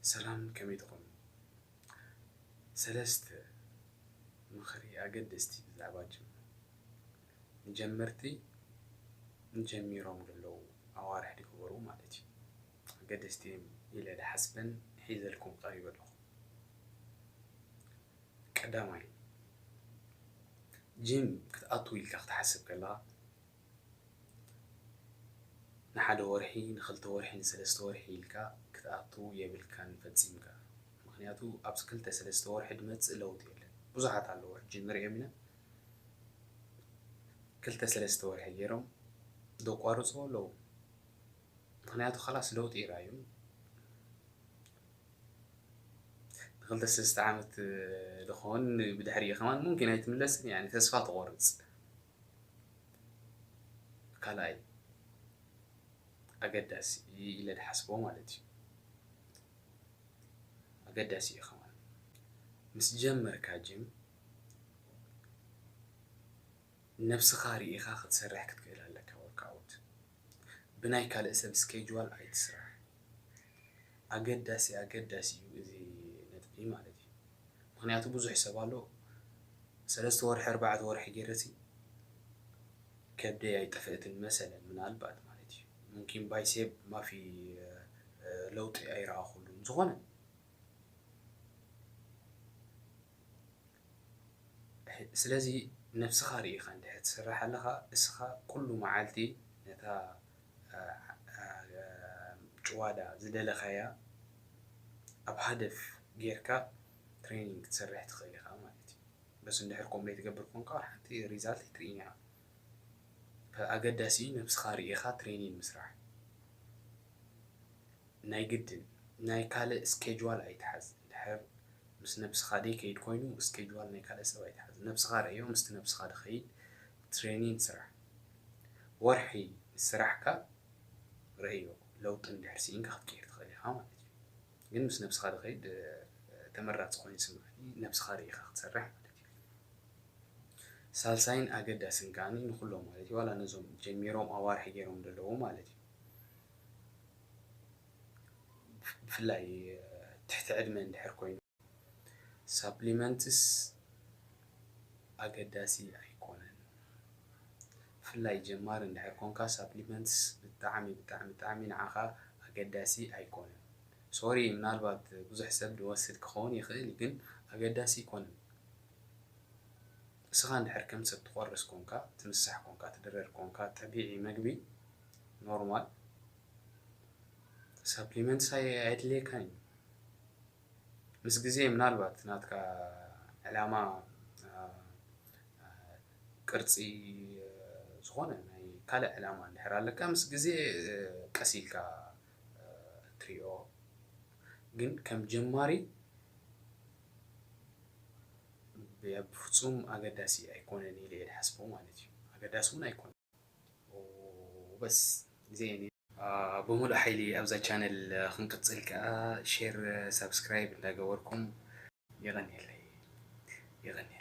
ሰላም፣ ከመይ ትኾኑ? ሰለስተ ምኽሪ ኣገደስቲ ብዛዕባ ጅም። ንጀመርቲ፣ ንጀሚሮም ዘለዉ ኣዋርሕ ድግበሩ ማለት እዩ። ኣገደስቲ እዮም ኢለ ድሓስበን ሒዘልኩም ቀሪበ ኣለኹ። ቀዳማይ፣ ጅም ክትኣቱ ኢልካ ክትሓስብ ከለኻ፣ ንሓደ ወርሒ፣ ንኽልተ ወርሒ፣ ንሰለስተ ወርሒ ኢልካ ክትኣቱ የብልካን ፈጺምካ። ምኽንያቱ ኣብዚ ክልተ ሰለስተ ወርሒ ድመጽእ ለውጢ የለን። ብዙሓት ኣለዉ ሕጂ ንሪኦም ኢና። ክልተ ሰለስተ ወርሒ ገይሮም ደቋርጽዎ ኣለዉ። ምኽንያቱ ኸላስ ለውጢ ይረኣዩ። ንኽልተ ሰለስተ ዓመት ድኾን ብድሕሪኡ ከማን ሙምኪን ኣይትምለስን፣ ያኒ ተስፋ ትቖርጽ። ካልኣይ ኣገዳሲ ኢለ ድሓስቦ ማለት እዩ። ኣገዳሲ እዩ ከማን። ምስ ጀመርካ ጅም ነብስኻ ርኢኻ ክትሰርሕ ክትክእል ኣለካ ወርክኣውት። ብናይ ካልእ ሰብ ስኬጅዋል ኣይትስራሕ። ኣገዳሲ፣ ኣገዳሲ እዩ እዚ ነጥቢ ማለት እዩ። ምኽንያቱ ብዙሕ ሰብ ኣሎ፣ ሰለስተ ወርሒ፣ ኣርባዕተ ወርሒ ገይረሲ ከብደይ ኣይጠፍእትን መሰለን፣ ምናልባት ማለት እዩ። ሙምኪን ባይሴፕ ማፊ፣ እ፣ ለውጢ ኣይረኣኹሉን። ዝኾነ ስለዚ ነብስኻ ርኢኻ እንድሕር ትሰርሕ ኣለኻ፣ እስኻ ኩሉ መዓልቲ ነታ፣ እ፣ እ፣ ጭዋዳ ዝደለኻያ ኣብ ሃደፍ ጌርካ ትሬኒንግ ክትሰርሕ ትኽእል ኢኻ ማለት እዩ። በስ እንድሕር ከምኡ ዘይትገብር ኮንካ፣ ሓንቲ ሪዛልት ኣይትርእይን ኢኻ። ኣገዳሲ እዩ ነብስኻ ርኢኻ ትሬኒንግ ምስራሕ። ናይ ግድን ናይ ካልእ ስኬጅዋል ኣይትሓዝ። እንድሕር ምስ ነብስኻ ደይ ከይድ ኮይኑ፣ ስኬጅዋል ናይ ካልእ ሰብ ኣይትሓዝ። ነብስኻ ርኣዮ፣ ምስቲ ነብስኻ ድኸይድ ትሬኒንግ ስራሕ። ወርሒ ምስ ስራሕካ ርኣዮ፣ ለውጢ እንድሕር ስኢንካ ክትቅይር ትኽእል ኢኻ ማለት እዩ። ግን ምስ ነብስኻ ድኸይድ፣ እ፣ ተመራጺ ኮይኑ ይስምዓኒ፣ ነብስኻ ርኢኻ ክትሰርሕ ማለት እዩ። ሳልሳይን ኣገዳስን ከኣ ንኹሎም ማለት እዩ፣ ዋላ ነዞም ጀሚሮም ኣዋርሒ ገይሮም ዘለዉ ማለት እዩ። ብፍላይ፣ እ፣ ትሕቲ ዕድመ እንድሕር ኮይኑ፣ ሳፕሊመንትስ ኣገዳሲ ኣይኮነን። ብፍላይ ጀማሪ እንድሕር ኮንካ፣ ሳፕሊመንትስ ብጣዕሚ፣ ብጣዕሚ፣ ብጣዕሚ ንዓኻ ኣገዳሲ ኣይኮነን። ሶሪ፣ ምናልባት ብዙሕ ሰብ ዝወስድ ክኸውን ይኽእል፣ ግን ኣገዳሲ ኣይኮነን። እስኻ እንድሕር ከም ሰብ ትቆርስ ኮንካ፣ ትምሳሕ ኮንካ፣ ትድረር ኮንካ፣ ጠቢዒ መግቢ፣ ኖርማል፣ ሳፕሊመንትስ ኣይ-፣ ኣየድልየካን እዩ። ምስ ግዜ ምናልባት ናትካ ዕላማ፣ አ፣ አ፣ ቅርጺ፣ አ፣ ዝኾነ ናይ ካልእ ዕላማ እንድሕር ኣለካ፣ ምስ ግዜ፣ አ፣ ቀስ ኢልካ፣ አ፣ ትሪኦ። ግን ከም ጀማሪ ብ-፣ ብፍጹም ኣገዳሲ ኣይኮነን ኢለ እየ ዝሓስቦ ማለት እዩ። ኣገዳሲ እውን ኣይኮነን። በስ፣ እዚኤን እየን። አ፣ ብምሉእ ሓይሊ ኣብዛ ቻነል ክንቅጽል ከኣ ሼር፣ ሳብስክራይብ እንዳገበርኩም የቐንየለይ። የቐንየለይ።